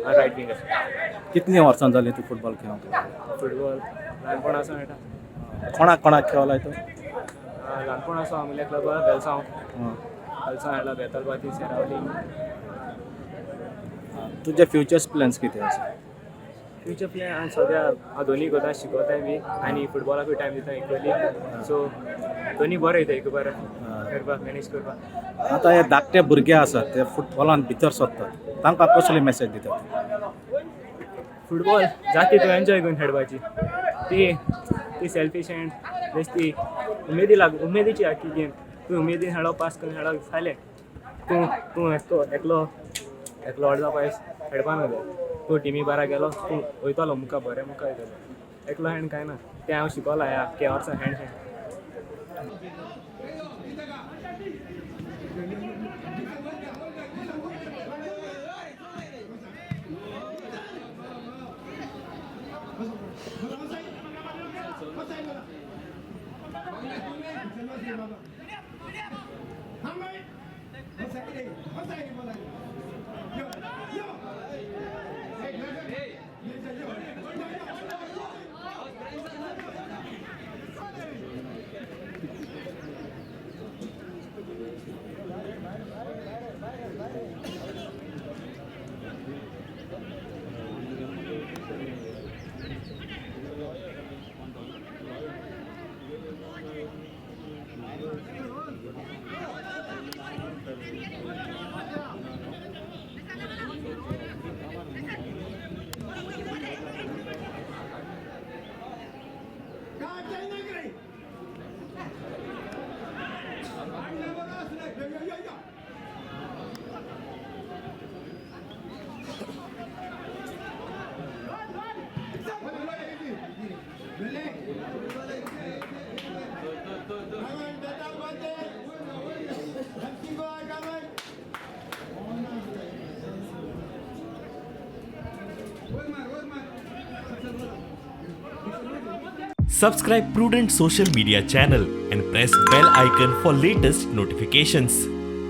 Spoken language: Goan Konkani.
हांव रायट विंग आसा. कितलीं वर्सां जालीं तूं फुटबॉल खेळोंक? फुटबॉल ल्हानपण आसून खेळटा. कोणाक कोणाक खेळ्ळा तूं? ल्हानपण आसून आमच्या क्लबार वेलसांव, वेलसांव खेळ्ळा, बेतालबाती, सेरावली. तुजे फ्युचर्स प्लॅन्स कितें आसा? फ्युचर प्लॅन हांव सद्या हांव दोनी कोता, शिकोताय बी आनी फुटबॉलाकूय टायम दिता इक्वली. सो दोनी बरें वयता एक बरें करपाक, मॅनेज करपाक. आतां हे धाकटे भुरगे आसात, ते फुटबॉलान भितर सरतात, तांकां कसली मॅसेज दितात? फुटबॉल जाती तूं एन्जॉय करून खेळपाची. ती ती सेल्फीश एंड बेश्टी ती उमेदी लाग, उमेदीची आख्खी गेम. तूं उमेदीन खेळो, पास करून खेळो, जालें. तूं तूं एकलो एकलो एकलो अर्दो पायस खेळपा ना जाय. तूं टिमी बारा गेलो, तूं वयतलो मुखार, बरें मुखार वयतलो. एकलो हँड कांय ना. तें हांव शिकोलां ह्या आख्ख्या वर्सा hand hand. Subscribe Prudent Social Media channel and press bell icon for latest notifications.